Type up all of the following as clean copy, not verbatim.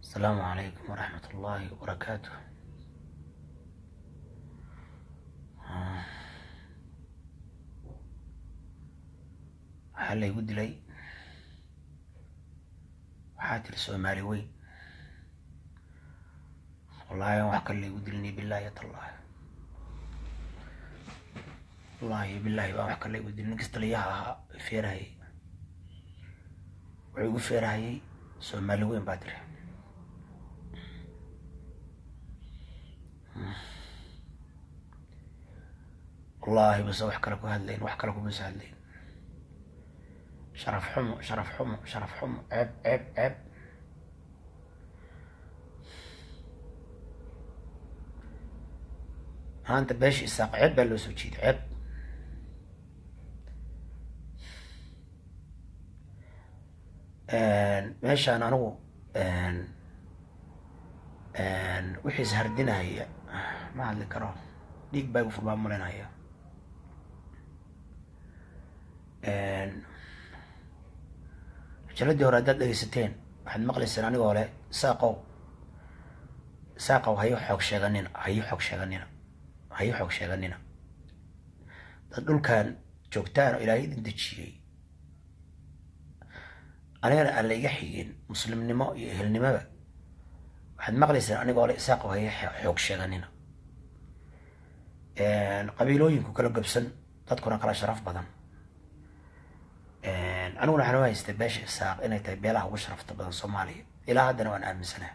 Asalaamu calaykum waraxmat ullaahi wabarakaatu. Waxaa laygu dilay, waxaa tiri Soomaali weyn. Wallaahi aan wax kale laygu dilnay, bilaahi tallaahi, wallaahi bilaahi baan wax kale laygu dilin. Ninkas taliyaha ahaa feerahayay, wuxuu igu feerahayay Soomaali weyn baa tiri. Wallaahi base wax kale ku hadlayn, wax kale kumasa hadlayn. Sharaf xumo, sharaf xumo, sharaf xumo, ceeb, ceeb, ceeb. Maanta beesha Isaaq ceeb baa loo soo jeeday, ceeb. Meeshaan anigu wixiis hardinaya ma hadli karo, dhiig baa igu furbaan malinaya. Rajaladii hore haddaad dhegeysateen, waxaad maqlayseen anigoo leh Isaaqow, Isaaqow, hayo xoog sheeganina, hayo xoog sheeganina, hayo xoog sheeganina. Dad dhulkan joogtaan oo Ilaahay idin dejiyey, anigana aan la iga xigin muslimnimo iyo ehelnimaba. Waxaad maqlayseen anigoo leh Isaaqow, hayo xoog sheeganina. Qabiilooyinku kala gabsan, dadkuna kala sharaf badan. Aniguna waxaan u haystay beesha Isaaq inay tahay beelaha ugu sharafta badan Soomaaliya, ilaa haddana waan aaminsanaha.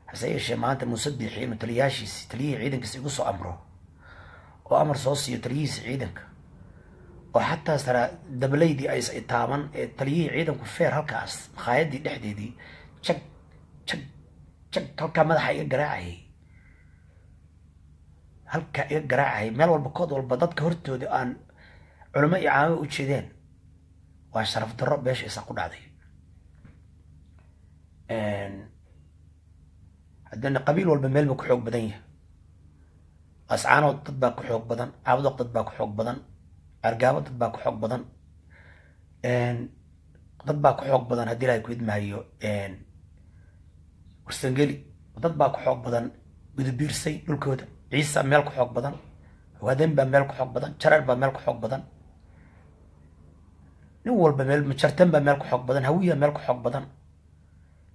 Hase yeeshee maanta Muuse Biixi inuu taliyaashiisi, taliyihii ciidankiisa igu soo amro oo amar soo siiyo taliyihiisa ciidanka, oo xataa sara dablaydii ay is itaaban ee taliyihii ciidanku feer halkaas makhaayadii dhexdeedii jag jag jag halkaa madaxa iga garaacayay, halkaa iga garaacayay, meel walba, kood walba, dadka hortooda aan culimo iyo caamo u jeedeen, waa sharaf darro beesha Isaaq ku dhacday. Haddana qabiil walba meel buu ku xoog badan yahay. Ascaanood dad baa ku xoog badan, Caabudoq dad baa ku xoog badan, Argaabo dad baa ku xoog badan, dad baa ku xoog badan haddii Ilahay ku idmaayo Warsangeli, dad baa ku xoog badan Gudubiirsay dhulkooda, Ciisa meel ku xoog badan, Hogaaden baa meel ku xoog badan, Jareer baa meel ku xoog badan, nin walba meel, Majartan baa meel ku xoog badan, Hawiya meel ku xoog badan,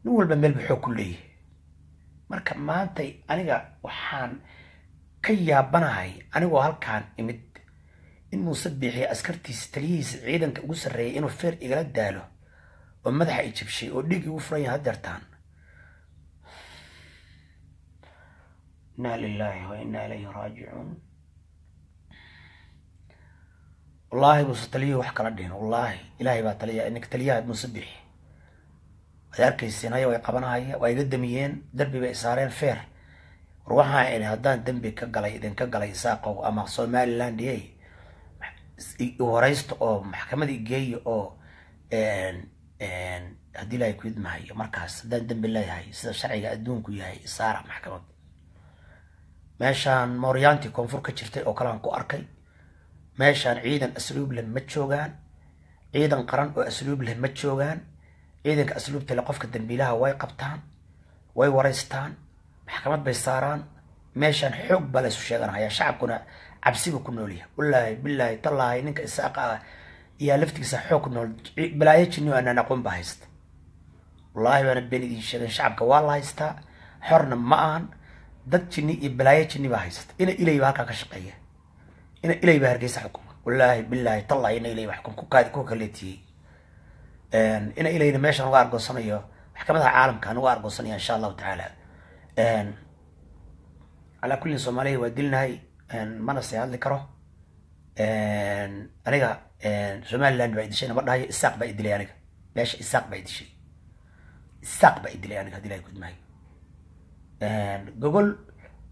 nin walba meel buu xoog ku leeyahay. Marka maantay aniga waxaan ka yaabanahay, anigoo halkaan imid, in Muuse Biixiya askartiisa, taliyihiisa ciidanka ugu sarreeyay, inuu feer igala daalo oo madaxa i jabshay oo dhiig igu furan yahay hadeertaan. Inna lilaahi wa inna ilayhi raajicuun. Wallaahi buuse taliyuhu wax kala dhihin, wallaahi Ilaahay baa taliya. Ninka taliyaha Muuse Biixi waad arkayseen, haya way qabanahaya, waa iga damiyeen, darbi bay isaareen feer. War waxaan idhi, haddaan dembi ka galay, idinka galay Isaaqow ama Somaliland yey, Waraysta oo maxkamada igeeya oo haddii Ilaahay ku idmahayo, markaas haddaan dembi leeyahay, sida sharciga adduunku yahay, isaara maxkamad. Meeshaan mooryaantii koonfur ka jirtay oo kalean ku arkay. Meeshaan ciidan asluub leh ma joogaan, ciidan qaran oo asluub leh ma joogaan. Ciidanka asluubta leh qofka dambiilaha way qabtaan, way waraystaan, maxkamad bay saaraan. Meeshaan xoog baa la isu sheeganaya, shacabkuna cabsiba ku noolyahay. Wallaahi, bilaahi, tallaahi, ninka Isaaqa ah iyaa laftigiisa xoog ku nool. Balaayo jinni aanaan aqoon baa haysta. Wallaahi baana been idiin sheegan, shacabka waa la haystaa, xorna ma ahan. Dad jinni iyo balaayo jinni baa haysta. Ina Ilay baa halkaa ka shaqeeya, ina Ilay baa Hargeysa xukuma. Wallaahi, bilaahi, tallaahi, ina Ilay baa xukum kukaadi ku kaleetiyey. Ina Ilayna meeshaan uga argoosanayo, maxkamadaha caalamka aan uga argoosanaya, insha Allahu tacaala. Calaa kullin, Soomaaliya waa dilnahay, mana sii hadli karo aniga. Somaliland baa idishay nama dhahayo, Isaaq baa idilay aniga. Beesha Isaaq baa idishay, Isaaq baa idilay aniga. Hadii Ilahay kudmahay, gogol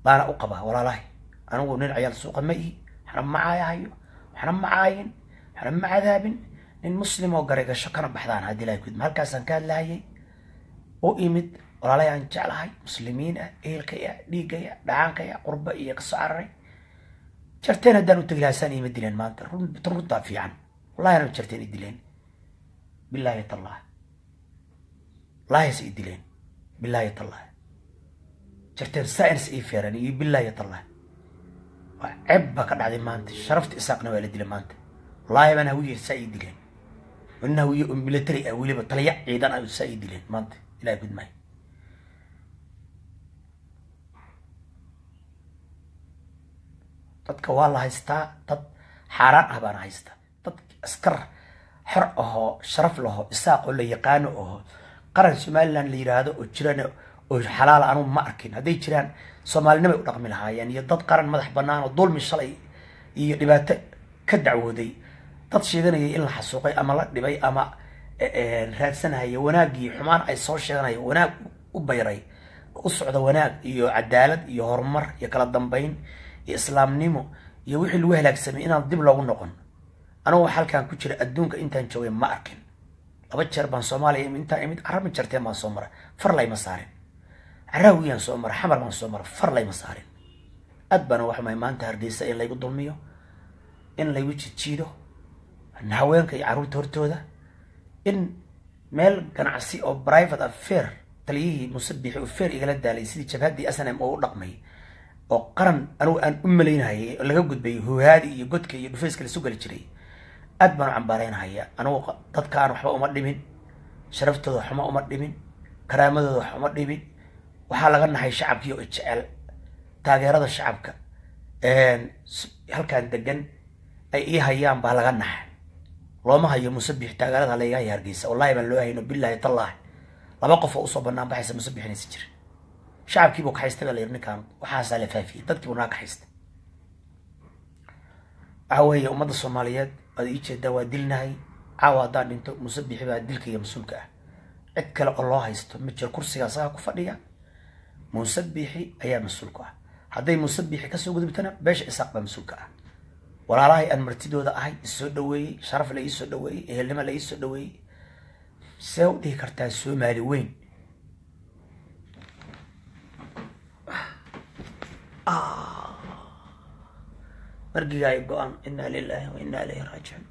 baana u qabaa walaalahay. Anigu nin cayaal suuqa ma ihi, waxna ma caayahayo, waxna ma caayin, waxna ma cadaabin. Nin Muslim oo garegasho kana baxdaan. Haddii Ilahay kudma, halkaasaan ka hadlahayay u imid walaalahay aan jeclahay, Muslimiin ah, ehelkaya, dhiigaya, dhacaankaya, qurba iyo kasoo cararay. Jarteen haddaan u tegi lahaa saan iima dileen maanta. Runtaa fiican, wallahi anaa jarteen i dileen, bilaahi tallah, wallahi se i dileen, bilaahi tallah. Jarteen saa-ins ii feeran iyo bilaahi tallah. Waa ceeb baa ka dhacday maanta, sharafta Isaaqna waa la dilay maanta. Wallaahi baan Hawiye saa ii dileen, nin Hawiye oo military ah, weliba taliya ciidan ah, saa ii dileen maanta. Ilahay gudmaay. Dadka waa la haystaa, dad xaaraan ah baana haysta. Dad askar xor ahoo sharaf laho, Isaaq oo la yaqaano aho, qaran Somaliland la yiraahdo oo jiraan oo xalaala anugu ma arkin. Hadday jiraan Soomaalinimay u dhaqmi lahaayeen iyo dad qaran madax bannaan oo dulmi shalay iyo dhibaato ka dacwooday, dad sheeganayay in la xasuuqay ama la dhibay ama raadsanaya wanaaggii xumaan ay soo sheeganaya, wanaag u bayray, u socda wanaag iyo cadaalad iyo horumar iyo kala dambeyn iyo islaamnimo iyo wixii lagu halaagsamay inaan dib loogu noqon. Anugu halkaan ku jira adduunka intaan joogay ma arkin. 2 jeer baan Soomaaliya intaan imid, carama jarteen baan soo mara, far layma saarin. Caraawiyaan soo mara, Xamar baan soo mara, far layma saarin. Aad baana waxumay maanta Hargeysa in laygu dulmiyo, in laygu jijiido haweenka iyo carruurta hortooda, in meel ganacsi oo private affair taliyihii Musabixi oo feer igala daalay sidii jabhaddii SNM oo u dhaqmay oo qaran anugu aan u malaynahayay oo laga gudbay huhaadi iyo godka iyo dhufayska lasu geli jiray. Aad baan u cambaaraynahaya. Anugu dadkaan waxba uma dhimin, sharaftooda waxuma uma dhimin, karaamadooda wax uma dhimin. Waxaa laga nahay shacabkii oo jecel taageerada shacabka halkaan degan ay ii hayaan baa laga naxay. Looma hayo Musabix taageerada layga haya Hargeysa, wallahi baan loo hayno, bilaahi tallaahi. 2 qof oo usoo banaan baxaysa Musabix inaysan jirin. Shacabkiibuu kaxaystay baa la yidhi ninkaan, waxaasaa la faafiyey, dadkiibuu naga kaxaystay. Waxa weeye ummadda Soomaaliyeed waad ii jeedaa, waa dilnahay. Caawa haddaan dhinto, Musabixi baa dilka iyo mas-uulka ah, cid kale oo loo haysto ma jiro. Kursiga asagaa ku fadhiya, Musabixi ayaa mas-uulka ah. Hadday Musabixi kasoo gudubtana, beesha Isaaq baa mas-uulka ah. Walaalahay aan martidooda ahay isoo dhaweeyey, sharaf la iisoo dhaweeyey, ehelnimo la iisoo dhaweeyey, see u dhihi kartaa Soomaali weyn? Margiga ay go-an. Inna lilahi wa inna ilayhi raajicuun.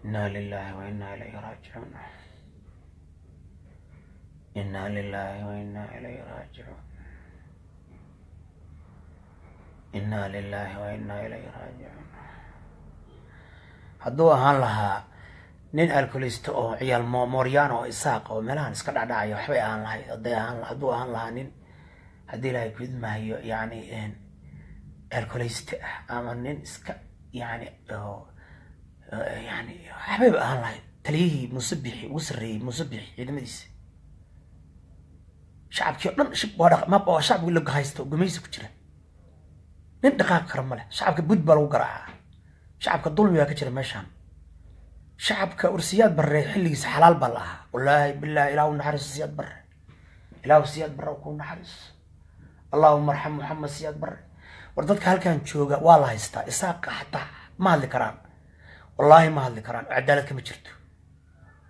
Inna lilahi wa inna ilayhi raajicuun. Inna lilahi wa inna ilayhi raajicuun. Inna lilahi wa inna ilayhi raajicuun. Hadduu ahaan lahaa nin alkolista oo ciyaal mooryaan oo Isaaq oo meelahan iska dhacdhacaya, waxbay ahaan lahayd. Hadday ahaan, hadduu ahaan lahaa nin, haddii Ilaahay ku idmahayo, yacni alkoliste ah ama nin iska yani oo yani, waxbayba ahaan lahayd. Taliyihii Musabixi ugu sarreeyey, Musabixi ciidamadiisa. Shacabkii oo dhan shib waa dhaq ma oo shacabku la haysto, gumaysi ku jira, nin dhaqaaqi kara male. Shacabka bud baa lagu garaacaa, shacabka dulmi baa ka jira meeshaan. Shacabka Ursiyaad Barre xilligiisa xalaal baa la ahaa. Wallaahi bilaahi, Ilaahu naxariiso Siyaad Barre, Ilaahu Siyaad Barre kuu naxariiso, Allahuma arxam Muxamed Siyaad Barre. War dadka halkan jooga waa la haystaa. Isaaqa xataa ma hadli karaan, wallaahi ma hadli karaan. Cadaalad kama jirto,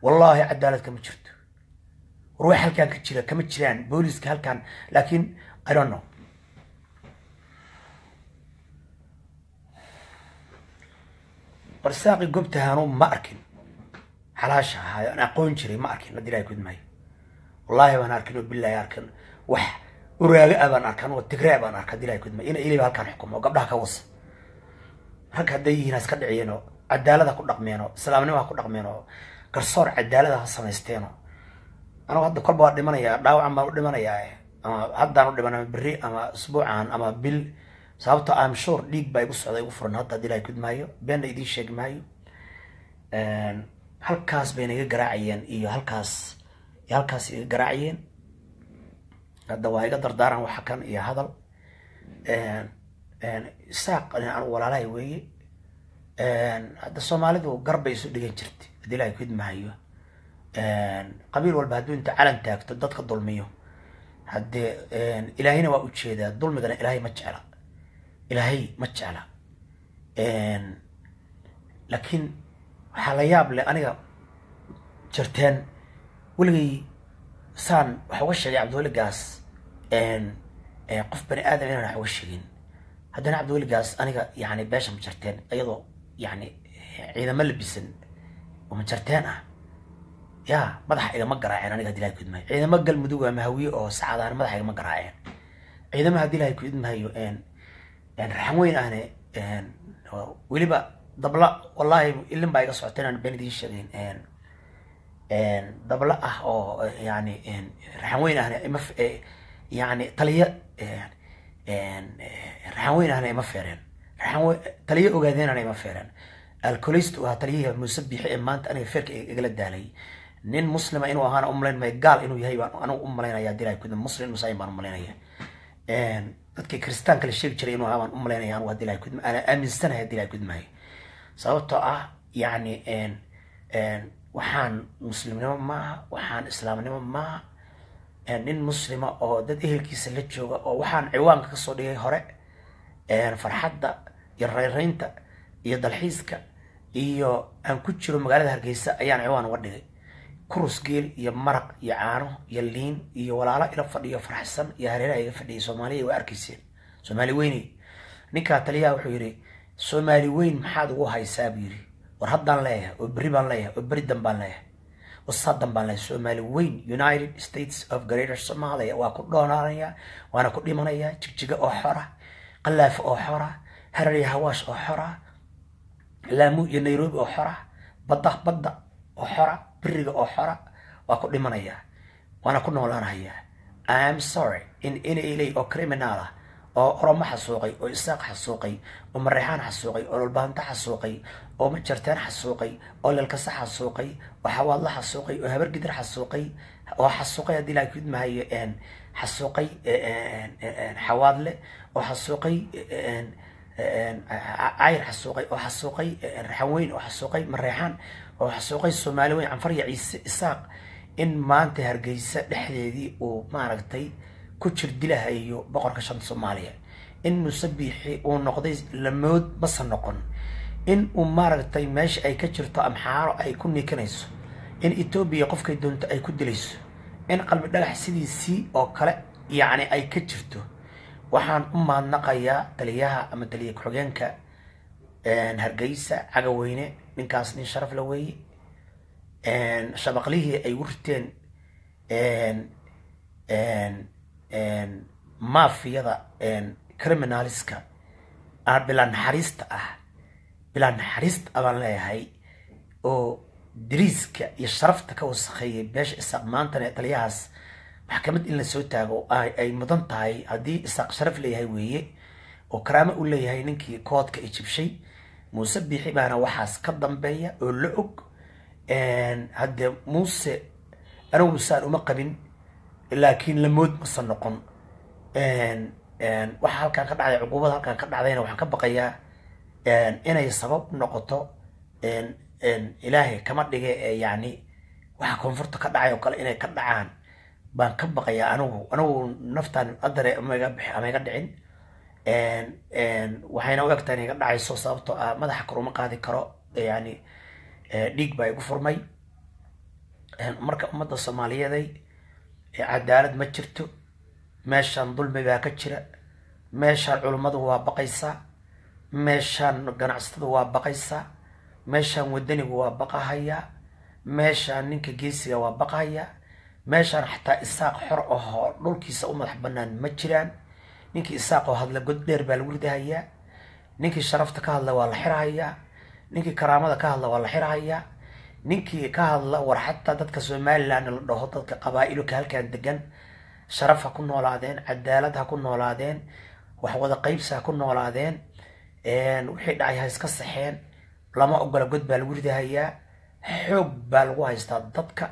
wallaahi cadaalad kama jirto. War wax halkan ka jira kama jiraan booliiska halkan, laakiin I don't know. War saaqi gobtahaanu ma arkin, xalaasha ahaa aan aqoon jiray ma arkin. Hadii Ilahay kudmaayo, wallaahi baan arkin oo bilaahi arkin. Wax uraaga ah baan arkan oo tigree baan arka. Hadii Ilahay kudmaayo, ina iliba halkaan xukumo oo gabdhaha ka wasa. Rag hadday yihiin ha iska dhiciyeen oo cadaalad ha ku dhaqmeen oo islaamnimo ha ku dhaqmeen oo garsoor cadaalad ha samaysteen. Oo anigu hadda kolba waa dhimanayaa, dhaawacan baan u dhimanayaa, ama haddaan u dhiman ama berri ama usbuucan ama bil, sababto I'm sure dhiig baa igu socda, igu furan hadda. Hadii Ilahay kudmaayo, beenna idiin sheegi maayo. Halkaas bayna iga garaacayeen iyo halkaas iyo halkaas iga garaacayeen. Hadda waa iga dardaaran waxa kan iyo hadal. Isaaq anigu walaalahay weeye. Hadda Soomaalidu garbay isu dhigan jirtay. Hadii Ilahay kudmaayo, qabiil walba hadduu inta calan taagto dadka dulmiyo, haddee Ilaahayna waa ujeedaa. Dulmigana Ilaahay ma jecla, Ilaahay ma jecla. Laakiin waxaa la yaab leh, aniga jirteen weligay saan waxa uga sheegay Cabdiweli Gaas, qof bani aadam inaan wax uga sheegin. Haddana Cabdiweli Gaas aniga yani beesha ma jarteen, iyadoo yani ciidamo labisan oo majarteen ah ya madaxa igama garaaceen aniga. Hadii Ilahay ku idmaayo, ciidamo Galmudug ama Hawiye oo sacadaan madaxa igama garaaceen. Ciidamo haddii Ilahay ku idmaayo Raxan Weyn ahne weliba dabla, wallaahi ilin baa iga socota inaan been idiin sheegayn. Dabla ah oo yani Raxan Weyn ahne ima yani taliya Raxan Weyn ahna ima feereen, Raxan taliyo ogaadeenana ima feereen. Alcolist uu ahaa taliyihii Muuse Biixi ee maanta aniga feerka igala daalay. Nin muslima inuu ahaana umalayn maayo, gaal inuu yahay baan anigu u malaynaya. Hadii Ilahay ku muslim musayin baan umalaynaya, dadkii kiristaanka la sheegi jiray inuu ahaa baan umalaynaya anigu. Hadii Ilahay kudma ana aaminsanahay, hadii Ilahay kudmaayo, sababtoo ah yacni waxaan muslimnimo maaha, waxaan islaamnimo maaha. Nin muslima oo dad ehelkiisa la jooga oo waxaan ciwaanka kasoo dhigay hore, farxadda iyo rayraynta iyo dalxiiska iyo aan ku jiro magaalada Hargeysa ayaan ciwaan uga dhigay. Kurus geel iyo maraq iyo caano iyo liin iyo walaalo ila fadhiyo faraxsan iyo hareeraha iga fadhiyay. Soomaaliya waa arkayseen, Soomaali weyney. Ninkaa taliyaha wuxuu yidhi, Soomaali weyn maxaad ugu haysaa buu yidhi. War haddaan leeyahay oo berri baan leeyahay oo berri dan baan leeyahay oo saadan baan leeyahay. Soomaali weyn, United States of Greater Somalia, waa ku dhoonaanaya waana ku dhimanaya. Jigjiga oo xora, Qalaafo oo xora, Harar iyo Hawaash oo xora, Laamu iyo Nairobi oo xora, badda badda oo xora, beriga oo xora, waa ku dhimanaya waana ku noolaanaya. I'm sorry in ilay oo criminal ah oo Oromo xasuuqay oo Isaaq xasuuqay oo Mareexaan xasuuqay oo Dhulbaanta xasuuqay oo Majarteen xasuuqay oo Lelkasa xasuuqay oo Xawaadla xasuuqay oo Habargidir xasuuqay oo xasuuqay, haddii Ilahay kudmahayo, xasuuqay Xawaadle oo xasuuqay Cayr xasuuqay oo xasuuqay Raxan Weyn oo xasuuqay Mareexaan oo xasuuqay Soomaali weyn, Canfar iyo Ciise Isaaq, in maanta Hargeysa dhexdeedii uu maaragtay ku jir dilahayo boqorka shanta Soomaaliya, in Muuse Biixi uu noqday lamood mase noqon, in uu maaragtay meesha ay ka jirto Amxaaro ay ku niikanayso, in Etoobiya qofkay doonto ay ku dilayso, in Qalbi Dhagax sidiisii oo kale yacni ay ka jirto. Waxaan u mahadnaqayaa taliyaha ama taliya ku-xigeenka Hargeysa Cagaweyne. Ninkaas nin sharaf la weeye. Shabaqlihii ay u riteen maafiyada criminaliska bilaa naxariista ah, bilaa naxariista ah baan leeyahay, oo dariiska iyo sharafta ka wasakheeyay beesha Isaaq, maantana taliyahaas maxkamad in la soo taago ay mudan tahay haddii Isaaq sharaf leeyahay weeye oo karaamo u leeyahay. Ninkii koodka ay jibshay Muuse Biixi baana waxaas ka dambeeya oo la og. Hadde Muuse anigu saan uma qabin. Laakiin lamood mase noqon. Waxa halkaan ka dhacday, cuquubada halkaan ka dhacdayna, waxaan ka baqayaa inay sabab noqoto, Ilaahay kama dhige, ee yacni waxa koonfurta ka dhacay oo kale inay ka dhacaan baan ka baqayaa. Anigu naftaan adare ama iga bixi ama iga dhicin, waxayna u egtahay inay iga dhacayso, sababtoo ah madaxa kor uma qaadi karo, yani dhiig baa igu furmay. Marka ummadda Soomaaliyeeday, cadaalad ma jirto meeshaan, dulmi baa ka jira meeshaan, culummadu waa baqaysaa meeshaan, ganacsatadu waa baqaysaa meeshaan, wadanigu waa baqahayaa meeshaan, ninka geesiga waa baqahayaa meeshaan. Xataa Isaaq xor ahoo dhulkiisa u madax banaan ma jiraan. Ninkii Isaaq oo hadla god dheer baa lagu ridahayaa, ninkii sharafta ka hadla waa la xirahayaa, ninkii karaamada ka hadla waa la xirahayaa, ninkii ka hadla war xataa dadka Somaliland la dhaho, dadka qabaa-iluka halkan degan, sharaf ha ku noolaadeen, cadaalad ha ku noolaadeen, wax wada qaybsi ha ku noolaadeen, wixii dhacay ha iska saxeen, lama ogola, god baa lagu ridahayaa, xoog baa lagu haystaa dadka.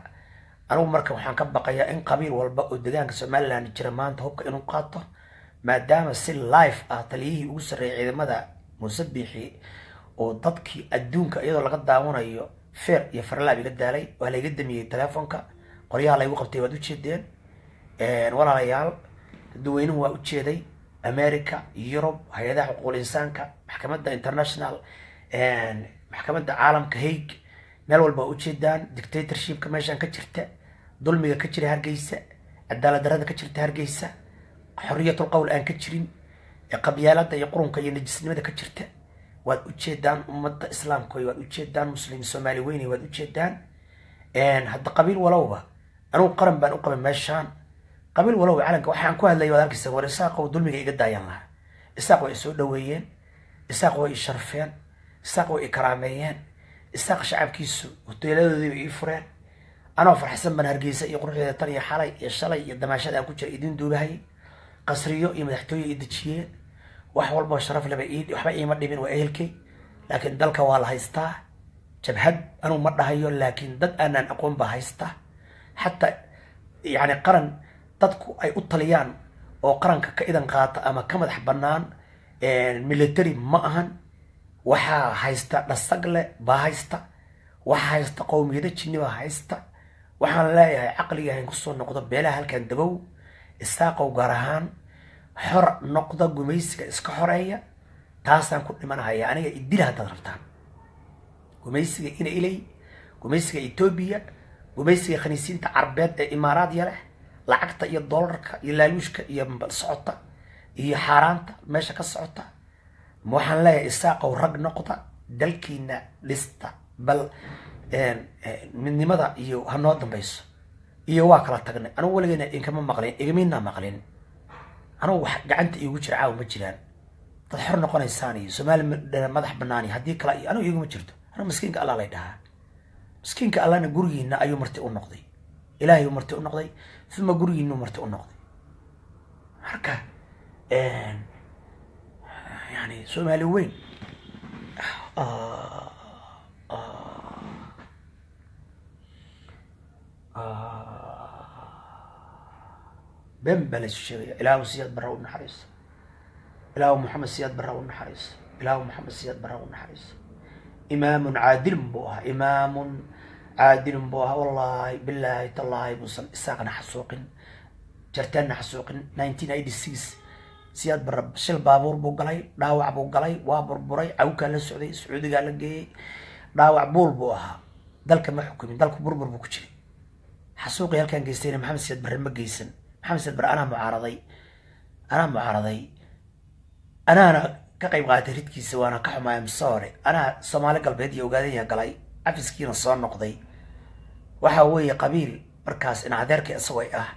Anigu marka waxaan ka baqayaa in qabiil walba oo deegaanka Somaliland jira maanta hubka inuu qaato, maadaama si live ah taliyihii ugu sarreeyay ciidamada Muuse Biixi oo dadkii adduunka iyadoo laga daawanayo feer iyo farlaab iga daalay. Waa layga damiyey telefoonka, qoryaha laygu qabtay waad ujeedeen, walaalayaal. Dadweynuhu waa ujeeday, America, Yurub, hay-adaha xuquuqul insaanka, maxkamadda international, maxkamadda caalamka Hague, meel walba waa ujeedaan dictatorshipka meeshaan ka jirta, dulmiga ka jira Hargeysa, cadaalad darrada ka jirta Hargeysa, xoriyatul qowl aan ka jirin, qabyaalada iyo qurunka iyo najisnimada ka jirta waad ujeedaan. Ummadda islaamka waad ujeedaan, Muslim Soomaali weyne waad ujeedaan. Hadda qabiil walowba, anugu qaran baan u qabay meeshaan, qabiil walowba calanka waxaan ku hadlayay waad arkaysa. War Isaaqow, dulmiga iga daayan lahaa. Isaaq way isoo dhaweeyeen, Isaaq way i sharfeen, Isaaq way i karaameeyeen, Isaaq shacabkiisu hoteeladoodii bay ii fureen. Anoo farxsan baan Hargeysa iyo quruxdeeda tan iyo xalay iyo shalay iyo damaashada aan ku jira idin duubahayay. Qasriyo iyo madaxtooye ii dejiyeen, wax walboo sharaf leba ii, waxba iima dhimin, waa ehelkay. Laakiin dalka waa la haystaa. Jabhad anugu ma dhahayo, laakiin dad aanaan aqoon baa haysta. Xataa yacni qaran dadku ay u taliyaan oo qaranka ka idan qaata ama ka madax bannaan military ma ahan. Waxaa haysta dhasagle baa haysta, waxaa haysta qowmiyado jinni baa haysta. Waxaan leeyahay caqliga hayn kusoo noqdo beelaha halkan dabow, Isaaqow gaar ahaan, xor noqda, gumaysiga iska xoreeya. Taasaan ku dhimanahaya aniga, idila haddaad rabtaan. Gumaysiga ina ilay, gumaysiga Etoobiya, gumaysiga khaniisiinta Carbeed ee Imaaraadya leh, lacagta iyo doolarka iyo laaluushka iyo socota iyo xaaraanta meesha ka socota. Waxaan leeyahay Isaaqow, rag noqda, dalkiina dhista. Bal midnimada iyo ha noo dambayso iyo waa kala tagnay, anigu weligeena inkama maqlin, igamiina maqlin. Anigu wax gacanta iigu jira caawa ma jiraan. Dad xor noqonaysaan iyo Soomaali madax banaani haddii kale iyo anigu iguma jirto. Anigu miskiinka Allah lay dhahaa, miskiinka Allahna gurigiina ayuu marti u noqday, Ilaahay uu marti u noqday, uma gurigiinuu marti u noqday. Marka yani Soomaali weyn been baa laysu sheegaya. Ilaahu Siyaad Barra u naxariiso, Ilaahu Maxamed Siyaad Barra u naxariiso, Ilaahu Maxamed Siyaad Barra u naxariiso. Imaamun caadilun buu ahaa, imaamun caadilun buu ahaa. Wallaahi bilaahi tallaahi buusan Isaaqna xasuuqin, Jartaanna xasuuqin. 1986 Siyaad Barra shil baabuur buu galay, dhaawac buu galay, waa burburay, cawkaa la socday, Sacuudigaa la geeyey, dhaawac buul buu ahaa. Dalka ma xukumin, dalku burbur buu ku jiray. Xasuuqii halkaan geystayna Maxamed Siyaad Barre ma geysan. Maxamed Siyaad Barre anaa mucaaraday, anaa mucaaraday, anaana ka qayb qaatay ridkiisa, waana ka xumaaya mise hore. Anaa Soomaali Galbeed iyo Ogaadanya galay, cafiskiina soo noqday. Waxa weeye qabiil markaas in adeerka isagoo ah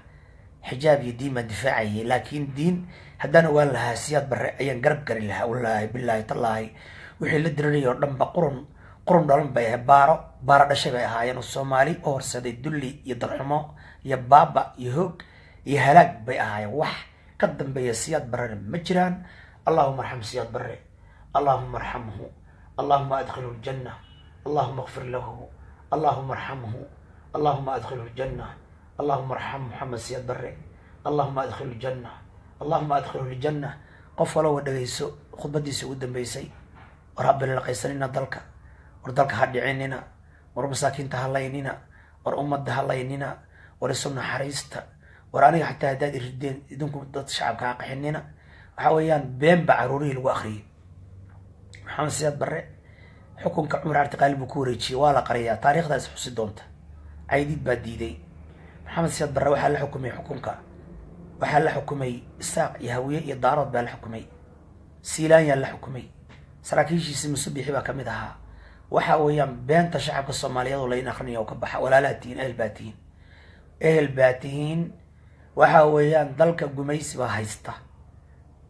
xijaab iyo diin baan difaacayay, laakiin diin haddaan ogaan lahaa Siyaad Barre ayaan garab gari lahaa. Wallaahi bilaahi tallaahi wixii la diranayay oo dhanba qurun qurun dhalan bay ahay, baaro baaro dhashay bay ahaayeen oo Soomaali u horseeday dulli iyo darxumo iyo baaba iyo hoog iyo halaag bay ahaayeen. Wax ka dambeeya Siyaad Barrena ma jiraan. Allahuma arxam Siyaad Barre, allahuma arxamhu, allahuma adkhilhu aljanna, allahuma اغfir lahu, allahuma arxamhu, allahuma adkhilhu aljanna, Allahuma arxam Maxamed Siyaad Barre, allahuma adkhilu ljanna, allahuma adkhilu ljanna. Qof walowa dhegayso khudbadiisa ugu dambeysay. War ha bililaqaysanina dalka, war dalka ha dhicinina, war masaakiinta ha laynina, war ummadda ha laynina, war isu naxariista, war aniga xataa haddaad irideen idinku dad shacabka ha qaxinina. Waxaa weeyaan been baa caruurihii lagu akhriyay. Maxamed Siyaad Barre xukunka Cumar Artiqaali buu ku wareejiyey, waa la qariyaa, taariikhdaas xusi doonta. Caydiid baa diiday. Maxamed Siyaad Barre waxaa la xukumay xukunka, waxaa la xukumay Isaaq iyo Hawiye iyo Daarood baa la xukumay, Siilaanyaa la xukumay, saraakiishiisi Musabixi baa kamid ahaa. Waxa weeyaan beenta shacabka Soomaaliyeed oo layn akrinaya oo ka baxa. Walaalaa tihiin, ehel baa tihiin, ehel baa tihiin. Waxa weeyaan dalka gumaysi baa haysta,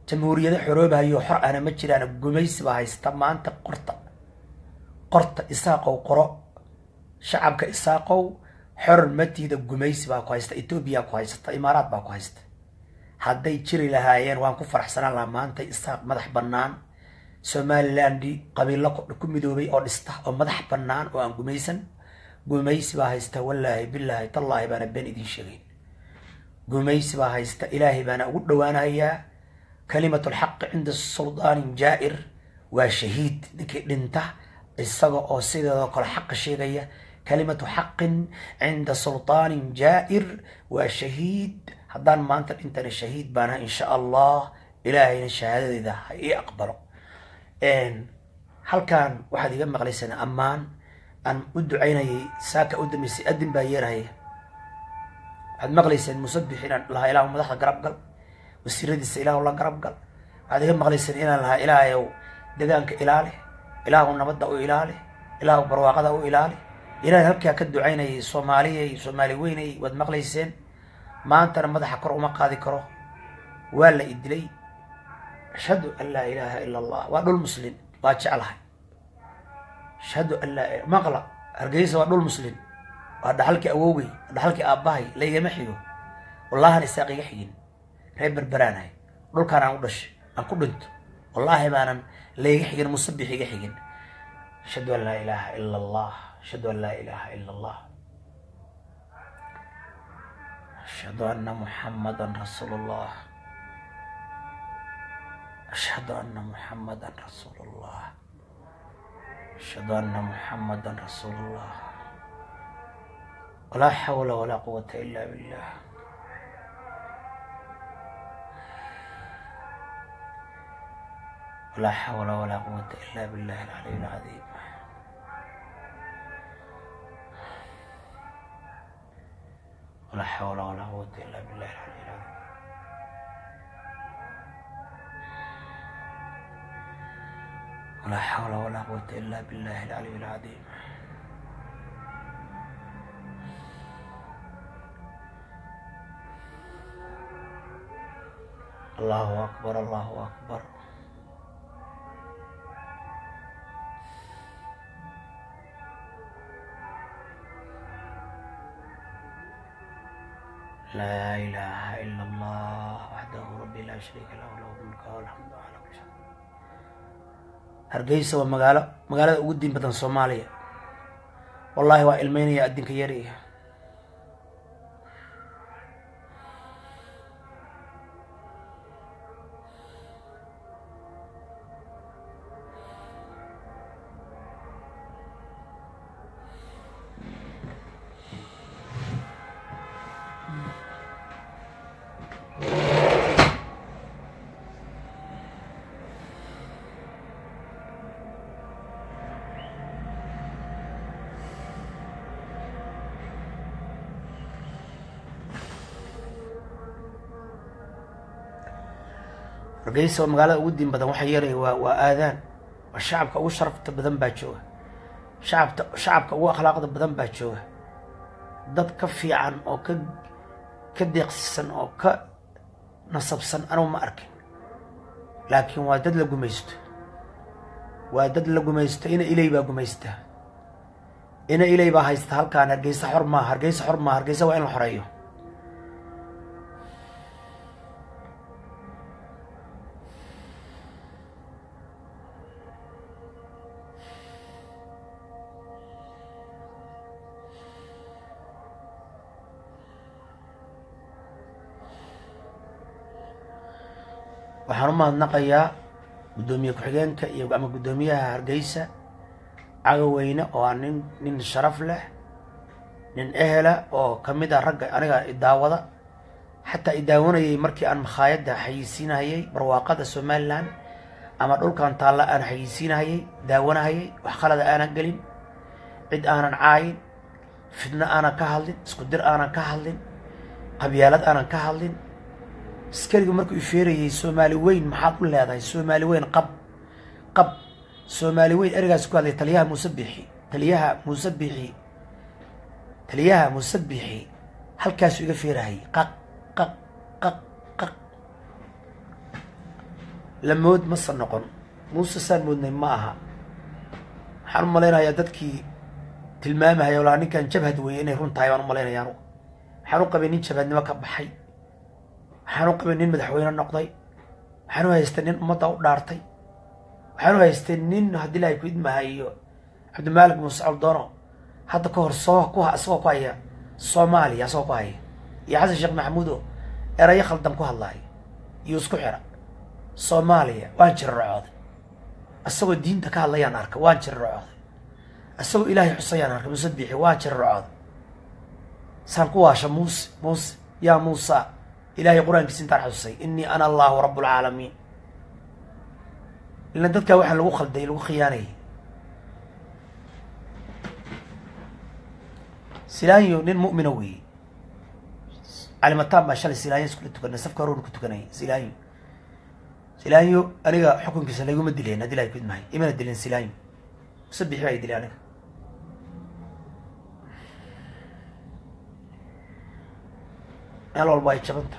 jamhuuriyado xoroobahayo xor ahna ma jiraan, gumaysi baa haysta. Maanta qorta, qorta Isaaqow, qoro shacabka Isaaqow, xor matiida, gumaysi baa ku haysta, Etoobiya ku haysata, Imaaraad baa ku haysta. Hadday jiri lahaayeen waan ku faraxsanaan lahaa maanta Isaaq madax bannaan, Somalilandi qabiilo ku midoobay oo dhista oo madax bannaan oo aan gumaysan. Gumaysi baa haysta, wallaahi bilaahi tallaahi baana been idiin sheegayn. Gumaysi baa haysta, Ilaahay baana ugu dhowaanayaa. Kalimatulxaqi cinda suldaanin jaa'ir waa shahiid, ninkii dhinta isaga oo sideedoo kale xaqa sheegaya. Kalimatu xaqin cinda sultaanin jaa'ir waa shahiid. Haddaan maanta dhintana shahiid baana insha Allah, Ilaahayna shahaadadeeda ha ii aqbalo. Halkan waxaad iga maqlaysaan ammaan aan u ducaynayay saaka u dambeysay, adin baa yeerahaya. Waxaad maqlayseen Musabix inaan lahaa Ilaahu madaxda garab gal, wasiiradiisa Ilaahu la garab gal. Waxaad iga maqlayseen inaan lahaa Ilaahayow degaanka ilaali, Ilaahu nabadda u ilaali, Ilaahu barwaaqada u ilaali. Inaan halkaa ka ducaynayay Soomaaliyay, Soomaali weynay, waad maqlayseen. Maantana madaxa kor uma qaadi karo, waa la idilay. Ashhadu an laa ilaaha ila Allah. Waa dhul muslim, waa jeclahay. Ashhadu an laa maqla, Hargeysa waa dhul muslim, waa dhaxalkii awowgay, waa dhaxalkii aabbahay, laygama xigo, wallahan Isaaq iga xigin, reer Berberaanahay, dhulkaan aan u dhashay aan ku dhinto, wallaahi baanan layga xigin, Musabix iga xigin. Ashhadu an laa ilaaha ila Allah, ashhadu an laa ilaaha ila Allah, ashhadu anna Muxammadan rasuulullah, ashhadu anna Muxammadan rasuulullah, ashhadu anna Muxammadan rasuulullah. Walaa xawla walaa quwata ila billah. Walaa xawla walaa quwata ila billahi alcaliy alcadiim. Walaa xawla walaa quwata ila billahi alcaliy alcadiim. Walaa xawla walaa quwata ila billahi alcaliy alcadiim. Allahu akbar, Allahu akbar. Laa ilaaha ila Allah waxdahu rabbi laa shariika lahu, lahu mulku walxamdu ala kulli shay. Hargeysa waa magaalo, magaalada ugu diin badan Soomaaliya. Wallahi waa ilmeynaya adinka yaraya. Hargeysa waa magaalada ugu diin badan. Waxa yeelaya waa aadaan, waa shacabka ugu sharafta badan baa jooga, shacabka ugu akhlaaqda badan baa jooga, dad ka fiican oo ka deeqsisan oo ka nasabsan anugu ma arkin. Laakiin waa dad la gumaysto, waa dad la gumaysto. Ina Iley baa gumaysta, ina Iley baa haysta halkaan. Hargeysa xor maaha, Hargeysa xor maaha, Hargeysa waa in la xoreeyo. Waxaan u mahadnaqayaa guddoomiye ku-xigeenka iyo ama guddoomiyaha Hargeysa Cagaweyne, oo ah nin sharaf leh, nin ehela oo kamid ah ragga aniga idaawada, xataa idaawanayay markii aan makhaayadda xayeysiinahayay barwaaqada Somaliland ama dhulkan taalla aan xayeysiinahayay, daawanahayay. Wax khalada aanan gelin, cid aanan caayin, fidno aanan ka hadlin, isku dir aanan ka hadlin, qabyaalad aanan ka hadlin. Askarigu markuu ifeerayay Soomaali weyn maxaad u leedahay, Soomaali weyn qab qab, Soomaali weyn ereygaas ku hadlay taliyaha Muuse Biixi, taliyaha Muuse Biixi, taliyaha Muuse Biixi halkaasuu iga feerahayay, qaq qaq qaq qaq. Lamood mase noqon Muuse, saan moodnay ma aha. Waxaan u malaynayaa dadkii tilmaamahaya walaa ninkan jabhad weeye inay run tahay baan u malaynaya. Anugu waxaan u qabay nin jabhadnimo ka baxay, waxaan u qabay nin madaxweyne noqday, waxaan u haystay nin ummadda u dhaartay, waxaan u haystay nin haddii Ilaahay ku idmahayo Cabdimaalik Muuse Coldono hadda ka hor soo ku isagoo ku haya Soomaaliya, isagoo ku haya iyo Xasan Sheekh Maxamuud oo erayo khaldan ku hadlaayo iyo isku xira Soomaaliya. Waan jirarcooday isagoo diinta ka hadlayaan arka, waan jirarcooday isagoo Ilaahay xusayaan arka Muuse Biixi, waan jirarcooday saan ku waasha. Muuse, Muuse, yaa Muusa, Ilaahay qur-aankiisa intaan xasusay, innii ana Allahu rabbulcaalamiin. Ilan dadkaa waxaa lagu khalday, lagu khiyaanayay. Silaanyo nin mu'mina weeye. Calimataan baa shalay Silaanyo iskula tukanay, safka horena ku tukanayay Silaanyo. Silaanyo aniga xukunkiisa laguma dileen haddii Ilahay ku idmahay, imana dileen Silaanyo, Muuse Biixi baa i dilay aniga. Meel walba ay jabanta